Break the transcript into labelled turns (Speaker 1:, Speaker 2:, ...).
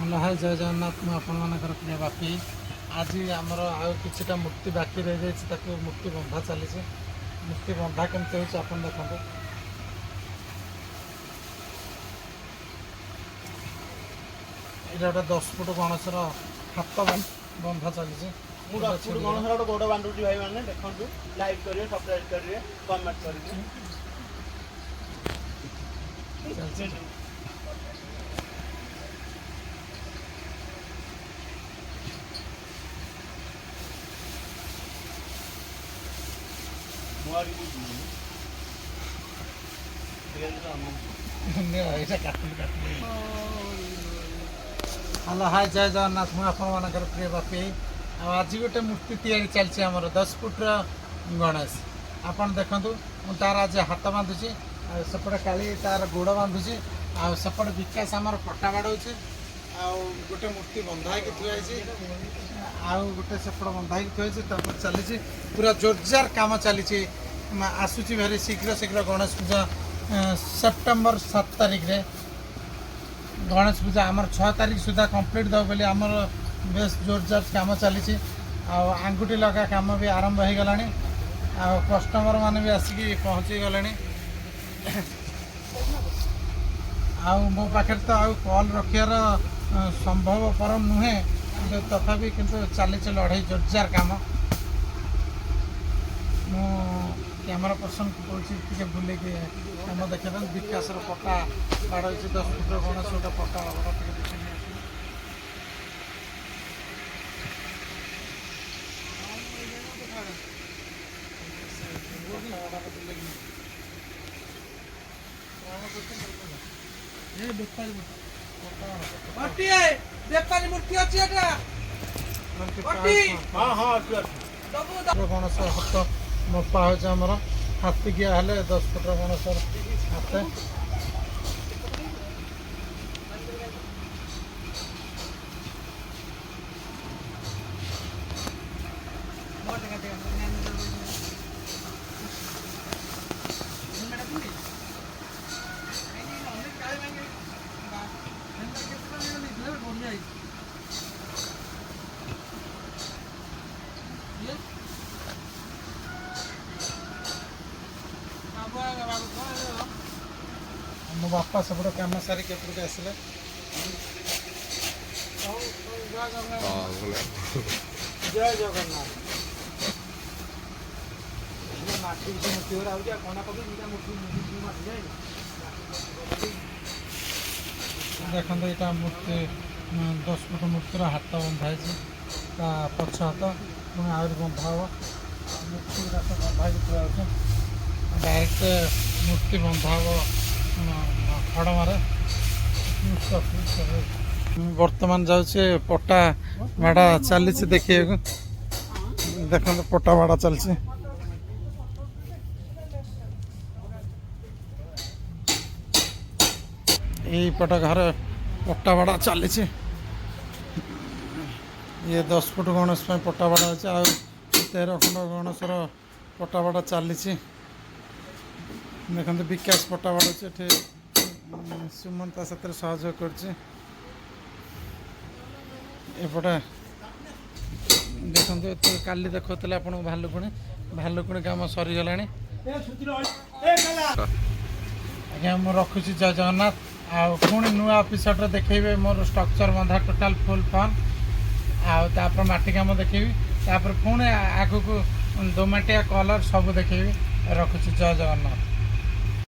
Speaker 1: Hello high, ଜୟ ଜଗନ୍ନାଥ। ମୁଁ ଆପଣମାନଙ୍କର ପ୍ରିୟ ବାପି। ଆଜି ଆମର ଆଉ କିଛିଟା ମୂର୍ତ୍ତି ବାକି ରହିଯାଇଛି, ତାକୁ ମୂର୍ତ୍ତି ବନ୍ଧା ଚାଲିଛି। ମୂର୍ତ୍ତି ବନ୍ଧା କେମିତି ହେଉଛି, ଆପଣ ଦେଖନ୍ତୁ। ଏଇଟା ଗୋଟେ 10 ଫୁଟ ଗଣେଶର ହାତ ବନ୍ଧା ଚାଲିଛି।
Speaker 2: ମୁଁ 10 ଫୁଟ ଗଣେଶର ଗୋଟେ ଗୋଡ଼ ବାନ୍ଧୁଛି। ଭାଇମାନେ, ଦେଖନ୍ତୁ, ଲାଇକ୍ କରିବେ, ସବସ୍କ୍ରାଇବ୍ କରିବେ, କମେଣ୍ଟ କରିବେ।
Speaker 1: ଚାଲିଛି।
Speaker 2: ମୁଁ ଆଡିକି ବୁଝିଲି।
Speaker 1: ନିଅ, ଏଇଟା କାଟନ୍ତୁ, କାଟନ୍ତୁ। ହ୍ୟାଲୋ ହାଇ, ଜୟ ଜଗନ୍ନାଥ। ମୁଁ ଆପଣମାନଙ୍କର ପ୍ରିୟ ବାପି। ଆଉ ଆଜି ଗୋଟେ ମୂର୍ତ୍ତି ତିଆରି ଚାଲିଛି ଆମର, 10 ଫୁଟର ଗଣେଶ। ଆପଣ ଦେଖନ୍ତୁ, ମୁଁ ତାର ଆଜି ହାତ ବାନ୍ଧୁଛି, ଆଉ ସେପଟେ କାଳି ତାର ଗୋଡ଼ ବାନ୍ଧୁଛି, ଆଉ ସେପଟେ ବିକାଶ ଆମର ପଟା ବାଡ଼ଉଛି। ଆଉ ଗୋଟେ ମୂର୍ତ୍ତି ବନ୍ଧା ହେଇକି ଥୁଆ ହେଇଛି, ଆଉ ଗୋଟେ ସେପଟେ ବନ୍ଧା ହେଇକି ଥୁଆ ହେଇଛି। ତାପରେ ଚାଲିଛି, ପୁରା ଜୋରଜାର କାମ ଚାଲିଛି। ଆସୁଛି ଭାରି ଶୀଘ୍ର ଶୀଘ୍ର ଗଣେଶ ପୂଜା, ସେପ୍ଟେମ୍ବର 7 ତାରିଖରେ ଗଣେଶ ପୂଜା। ଆମର 6 ତାରିଖ ସୁଦ୍ଧା କମ୍ପ୍ଲିଟ୍ ଦେବ ବୋଲି ଆମର ବେଶ ଜୋରଜାର କାମ ଚାଲିଛି। ଆଉ ଆଙ୍ଗୁଠି ଲଗା କାମ ବି ଆରମ୍ଭ ହେଇଗଲାଣି, ଆଉ କଷ୍ଟମର ମାନେ ବି ଆସିକି ପହଞ୍ଚି ଗଲେଣି। ଆଉ ମୋ ପାଖରେ ତ ଆଉ କଲ୍ ରଖିବାର ସମ୍ଭବପର ନୁହେଁ, କିନ୍ତୁ ତଥାପି କିନ୍ତୁ ଚାଲିଛି ଲଢ଼େଇ, ଜୋରଜାର କାମ। ମୁଁ କ୍ୟାମେରା ପର୍ସନକୁ କହୁଛି, ଟିକେ ବୁଲେଇକି କାମ ଦେଖେଇ। ବିକାଶର ପଟା ବାଡ଼ଉଛି, 10 ଫୁଟର ଗଣେଶ ଗୋଟେ ପଟା ବାଡ଼ ଟିକେ ଦେଖି ନେଇ ଆସିବେ। ପଟା ବାଡ଼ରେ ବୁଲେଇକି ନେଇ।
Speaker 3: ଏ ବେପାରୀ
Speaker 1: ପଟା ବାଡ଼, ପଟା।
Speaker 3: ମୂର୍ତ୍ତି, ବେପାରୀ ମୂର୍ତ୍ତି ଅଛି ଏଟା। ଅଟି।
Speaker 2: ହଁ, ଅଛି, ଅଛି।
Speaker 3: ଦବୁ।
Speaker 1: ଗଣେଶ ହାତ ମପା ହେଉଛି ଆମର। ହାତିକିଆ ହେଲେ 10 ଫୁଟର ଗଣେଶର ହାତ। ମୋ ବାପା ସେପଟେ କାମ ସାରିକି ଏପଟକୁ ଆସିଲେ।
Speaker 3: ଜୟ ଜଗନ୍ନାଥ। ମାଟି ମୂର୍ତ୍ତି ଗୁରା ଆଉଛି, ଆଉ କଣା ପକେଇ ଦୁଇଟା ମୂର୍ତ୍ତି ମାଟି ଯାଏ।
Speaker 1: ଦେଖନ୍ତୁ, ଏଇଟା ମୂର୍ତ୍ତି, 10 ଫୁଟ ମୂର୍ତ୍ତିର ହାତ ବନ୍ଧା ହେଇଛି, ତା ପଛ ହାତ ପୁଣି ଆହୁରି ବନ୍ଧା ହେବ। ମୂର୍ତ୍ତି ଗୁଡ଼ା ସବୁ ବନ୍ଧା ହେଇକି ଥୁଆ ହେଉଛି। ଡାଇରେକ୍ଟ ମୂର୍ତ୍ତି ବନ୍ଧା ହେବ ଖଡ଼ମାରେ। ମୁଁ ବର୍ତ୍ତମାନ ଯାଉଛି, ପଟା ବାଡ଼ା ଚାଲିଛି ଦେଖିବାକୁ। ଦେଖନ୍ତୁ, ପଟା ବାଡ଼ା ଚାଲିଛି। ଏଇପଟ ଘରେ ପଟା ବାଡ଼ା ଚାଲିଛି। ଇଏ 10 ଫୁଟ ଗଣେଶ ପାଇଁ ପଟା ବାଡ଼ା ଅଛି, ଆଉ 13 ଖଣ୍ଡ ଗଣେଶର ପଟା ବାଡ଼ା ଚାଲିଛି। ଦେଖନ୍ତୁ, ବିକାଶ ପଟା ବାଡ଼ଉଛି ଏଠି। ସୁମନ ତା ସାଥିରେ ସହଯୋଗ କରୁଛି। ଏପଟେ ଦେଖନ୍ତୁ, ଏତେ କାଲି ଦେଖାଉଥିଲେ ଆପଣଙ୍କୁ ଭାଲୁକୁଣି। ଭାଲୁକୁଣି କାମ ସରିଗଲାଣି। ଆଜ୍ଞା, ମୁଁ ରଖୁଛି। ଜୟ ଜଗନ୍ନାଥ। ଆଉ ପୁଣି ନୂଆ ଏପିସୋଡ଼ରେ ଦେଖେଇବେ ମୋର ଷ୍ଟ୍ରକ୍ଚର ବନ୍ଧା ଟୋଟାଲ୍ ଫୁଲ୍ ଫର୍ମ, ଆଉ ତାପରେ ମାଟି କାମ ଦେଖେଇବି, ତାପରେ ପୁଣି ଆଗକୁ ଦୋମାଟିଆ କଲର୍ ସବୁ ଦେଖେଇବି। ରଖୁଛି, ଜୟ ଜଗନ୍ନାଥ।